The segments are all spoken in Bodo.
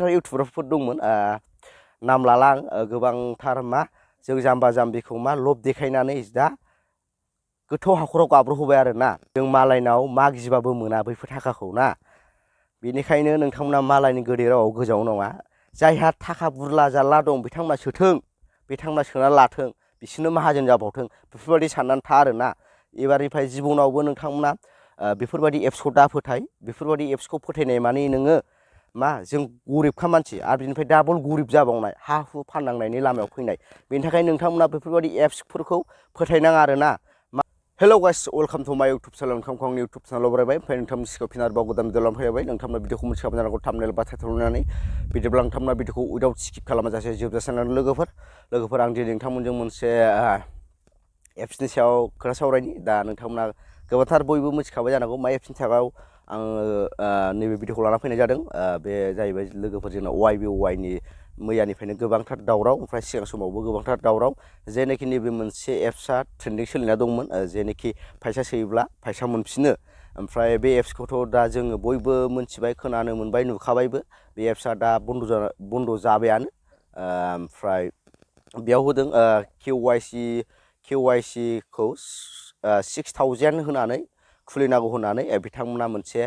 गोबांथार इउटुबारफोर दंमोन नाम लाला आं गोबांथार मा जों जाम्बा जाम्बिखौ मा लब देखायनानै दा गोथौ हाखराव गाब्र'होबाय आरोना जों मालायनाव मागिबाबो मोना बैफोर थाखाखौ ना बेनिखायनो नोंथांमोना मालायनि गोदै रावाव गोजाव नङा जायहा थाखा बुरला जारला दं बिथांमोना सोथों बिथांमोना सोना लाथों बिसोरनो माहाजोन जाबावथों बेफोरबायदि साननानै था आरोना एबारनिफ्राय जिबनावबो नोंथांमोना बेफोरबायदि एप्सखौ दा फोथाय बेफोरबायदि एप्सखौ फोथायनाय माने नोङो मा जों गरिबखा मानसि आरो बिनिफ्राय डाबल गरिब जाबावनाय हा हु फाननांनायनि लामायाव फैनाय बेनि थाखाय नोंथांमोना बेफोरबायदि एप्सफोरखौ फोथायनाङा आरोना हेल' गाइस वेलकाम टु माय इउटुब चेनेल नोंथांखौ आंनि इउटुब चेनेलाव बरायबाय ओमफ्राय नोंथांनि सिगाङाव फिन आरोबाव गोदान भिडिअ फैबाय नोंथांमोना भिडिअखौ मोनथिखाबाय जानांगौ थाम्बनेल बा टाइटेल नुनानै बिदिब्ला नोंथांमोना भिडिअखौ उइदाउट स्किप खालामाजासे जोबजासिम लोगोफोर आं दिनै नोंथांमोनजों मोनसे एप्सनि सायाव खोथा सावरायनि दा नोंथांमोना गोबांथार बयबो मिथिखाबाय जानांगौ मा एप्सनि सायाव आङो नैबे भिडिअखौ लाना फैनाय जादों बे जाहैबाय लोगोफोर जोंना YBY नि मैयानिफ्रायनो गोबांथार दावराव ओमफ्राय सिगां समावबो गोबांथार दावराव जेनाखि नैबे मोनसे एप्सआ ट्रेन्डिं सोलिना दंमोन जेनाखि फैसा सोयोब्ला फैसा मोनफिनो ओमफ्राय बे एप्सखौथ' दा जोङो बयबो मिथिबाय खोनानो मोनबाय नुखाबायबो बे एप्सआ दा बन्द' जाबायानो ओमफ्राय बेयाव होदों KYC खौ 6000 होनानै खुलिनांगौ होननानै बिथांमोना मोनसे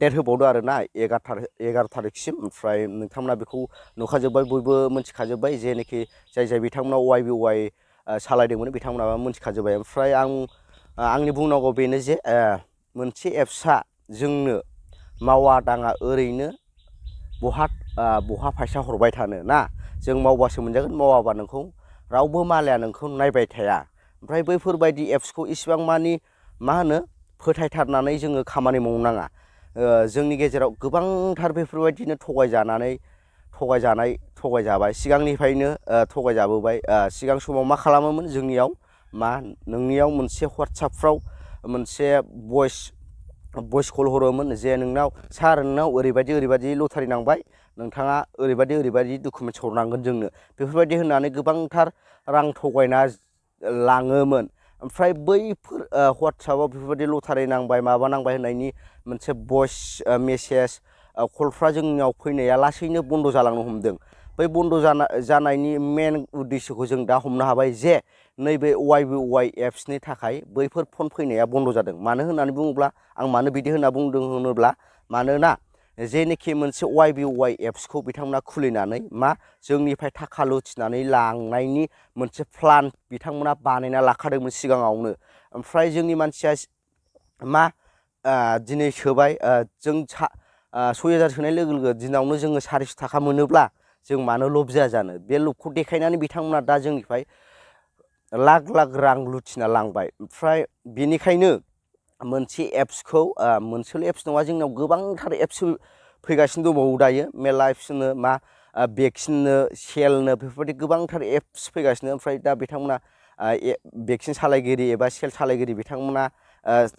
डेट होबावदो आरोना 11 थारिखसिम ओमफ्राय नोंथांमोना बेखौ नुखाजोब्बाय बयबो मिथिखाजोब्बाय जेनाखि जाय बिथांमोना YBY सालायदोंमोन बिथांमोनाबो मिथिखाजोब्बाय ओमफ्राय आंनि बुंनांगौ बेनो जे मोनसे एप्सआ जोंनो मावा दाङा ओरैनो बहा फैसा हरबाय थानो ना जों मावबासो मोनजागोन मावाबा नोंखौ रावबो मालाया नोंखौ नायबाय थाया ओमफ्राय बैफोरबायदि एप्सखौ इसिबां मानि मा होनो फोथायथारनानै जोङो खामानि मावनो नाङा जोंनि गेजेराव गोबांथार बेफोरबायदिनो थगायजाबाय सिगांनिफ्रायनो थगायजाबोबाय सिगां समाव मा खालामोमोन जोंनियाव नोंनियाव मोनसे WhatsAppफ्राव मोनसे भइस कल हरोमोन जे नोंनाव सार नोंनाव ओरैबायदि लटारि नांबाय नोंथाङा ओरैबायदि डकुमेन्टस हरनांगोन जोंनो बेफोरबायदि होननानै गोबांथार रां थगायना लाङोमोन ओमफ्राय बैफोर WhatsAppआव बेफोरबायदि लटारि नांबाय माबा नांबाय होननायनि मोनसे भइस मेसेज कलफ्रा जोंनियाव फैनाया लासैनो बन्द' जालांनो हमदों बै बन्द' जानायनि मेन उद्देশ্যखौ जों दा हमनो हाबाय जे नैबे YBY एप्सनि थाखाय बैफोर फन फैनाया बन्द' जादों मानो होननानै बुङोब्ला आं मानो बिदि होनना बुंदों होनोब्ला मानोना जेनोखि मोनसे YBY एप्सखौ बिथांमोना खुलिनानै जोंनिफ्राय थाखा लुथिनानै लांनायनि मोनसे प्लान बिथांमोना बानायना लाखादोंमोन सिगाङावनो ओमफ्राय जोंनि मानसिया दिनै सोबाय जों 6000 सोनाय लोगो दिनावनो जोङो 400 थाखा मोनोब्ला जों मानो लब जाया जानो बे लबखौ देखायनानै बिथांमोना दा जोंनिफ्राय लाख रां लुथिना लांबाय ओमफ्राय बेनिखायनो मोनसे एप्सखौ मोनसेल' एप्स नङा जोंनाव गोबांथार एप्स फैगासिनो दंबावो दायो मेरला एप्सनो भेक्सिननो सेलनो बेफोरबायदि गोबांथार एप्स फैगासिनो ओमफ्राय दा बिथांमोना भेक्सिन सालायगिरि एबा सेल सालायगिरि बिथांमोना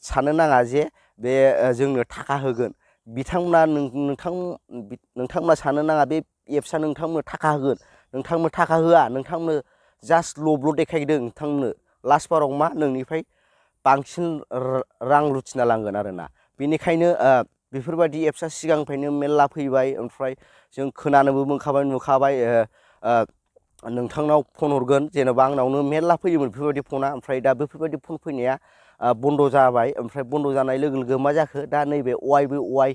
साननो नाङा जे बे जोंनो थाखा होगोन बिथांमोना नोंथांमोना साननो नाङा बे एप्सआ नोंथांमोननो थाखा होगोन नोंथांमोननो थाखा होआ नोंथांमोननो जास्ट लबल' देखायदों नोंथांमोननो लास्ट बाराव नोंनिफ्राय बांसिन रां लुथिना लांगोन आरोना बेनिखायनो बेफोरबायदि एप्सआ सिगांनिफ्रायनो मेरला फैबाय ओमफ्राय जों खोनानोबो मोनखाबाय नुखाबाय नोंथांनाव फन हरगोन जेनेबा आंनावनो मेरला फैयोमोन बेफोरबायदि फना ओमफ्राय दा बेफोरबायदि फन फैनाया बन्द' जाबाय ओमफ्राय बन्द' जानाय लोगो मा जाखो दा नैबे YBY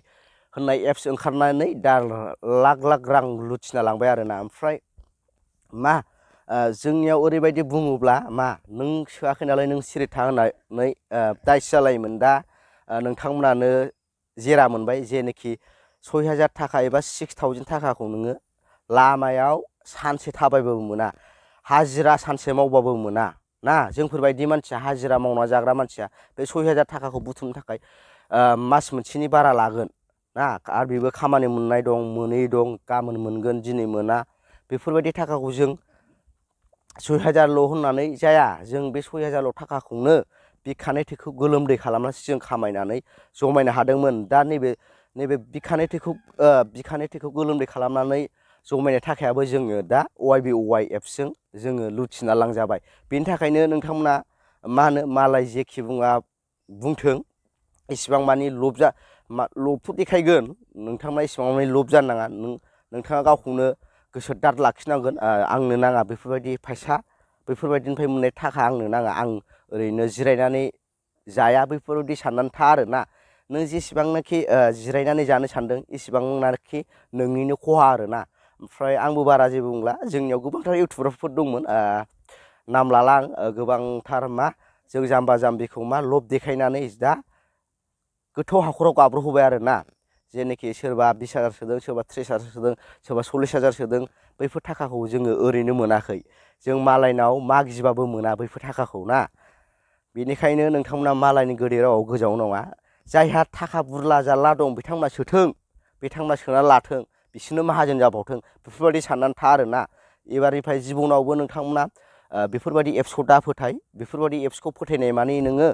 होननाय एप्स ओंखारनानै दा लाख रां लुथिना लांबाय आरोना ओमफ्राय जोंनियाव ओरैबायदि बुङोब्ला नों सोआखै नालाय नों सिरि था होननानै दाइस जालायोमोन दा नोंथांमोनानो जेरा मोनबाय जेनोखि 6000 थाखा एबा 6000 थाखाखौ नोङो लामायाव सानसे थाबायबाबो मोना हाजिरा सानसे मावबाबो मोना ना जोंफोरबायदि मानसिया हाजिरा मावना जाग्रा मानसिया बे 6000 थाखाखौ बुथुमनो थाखाय मास मोनसेनि बारा लागोन ना आरो बेबो खामानि मोननाय दं मोनै दं गाबोन मोनगोन दिनै मोना बेफोरबायदि थाखाखौ जों 6000ल' होननानै जाया जों बे 6000ल' थाखाखौनो बिखानाय थैखौ गोलोमदै खालामनानैसो जों खामायनानै जमायनो हादोंमोन दा नैबे बिखानाय थैखौ गोलोमदै खालामनानै जमायनाय थाखायाबो जोङो दा YBY एप्सजों जोङो लुथिना लांजाबाय बेनि थाखायनो नोंथांमोना मालाय जेखि बुंथों इसिबां मानि लबथ' देखायगोन नोंथांमोना इसिबां मानि लब जानो नाङा नोंथाङा गावखौनो गोसो दाद लाखिनांगोन आंनो नाङा बेफोरबायदि फैसा बेफोरबायदिनिफ्राय मोननाय थाखा आंनो नाङा आं ओरैनो जिरायनानै जाया बेफोरबायदि साननानै था आरोना नों जेसेबांनाखि जिरायनानै जानो सानदों एसेबांनाखि नोंनिनो खहा आरोना ओमफ्राय आंबो बारा जेबो बुंला जोंनियाव गोबांथार इउटुबारफोर दंमोन नाम लाला आं गोबांथार मा जों जाम्बा जाम्बिखौ मा लब देखायनानै दा गोथौ हाखराव गाब्र'होबाय आरोना जेनोखि सोरबा 20,000 सोदों सोरबा 30,000 सोदों सोरबा 40,000 सोदों बैफोर थाखाखौ जोङो ओरैनो मोनाखै जों मालायनाव मागिबाबो मोना बैफोर थाखाखौ ना बेनिखायनो नोंथांमोना मालायनि गोदै रावाव गोजाव नङा जायहा थाखा बुरला जारला दं बिथांमोना सोथों बिथांमोना सोना लाथों बिसोरनो माहाजोन जाबावथों बेफोरबायदि साननानै था आरोना एबारनिफ्राय जिबनावबो नोंथांमोना बेफोरबायदि एप्सखौ दा फोथाय बेफोरबायदि एप्सखौ फोथायनाय माने नोङो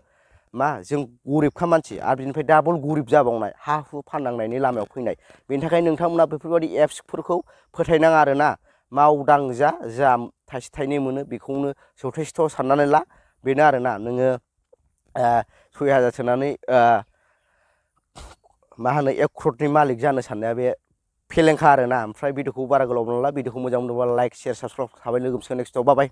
मा जों गरिबखा मानसि आरो बिनिफ्राय डाबल गरिब जाबावनाय हा हु फाननांनायनि लामायाव फैनाय बेनि थाखाय नोंथांमोना बेफोरबायदि एप्सफोरखौ फोथायनाङा आरोना मावदां जा थाइसे थाइनै मोनो बेखौनो जथेस्थ' साननानै ला बेनो आरोना नोङो 6,000 सोनानै मा होनो 1 crore मालिक जानो साननाया बे फेलेंखा आरोना ओमफ्राय भिडिअखौ बारा गोलाव नंला भिडिअखौ मोजां मोनोब्ला लाइक शेयार साबसक्राइब थाबाय लोगो मोनसिगोन नेक्स्टआव बाय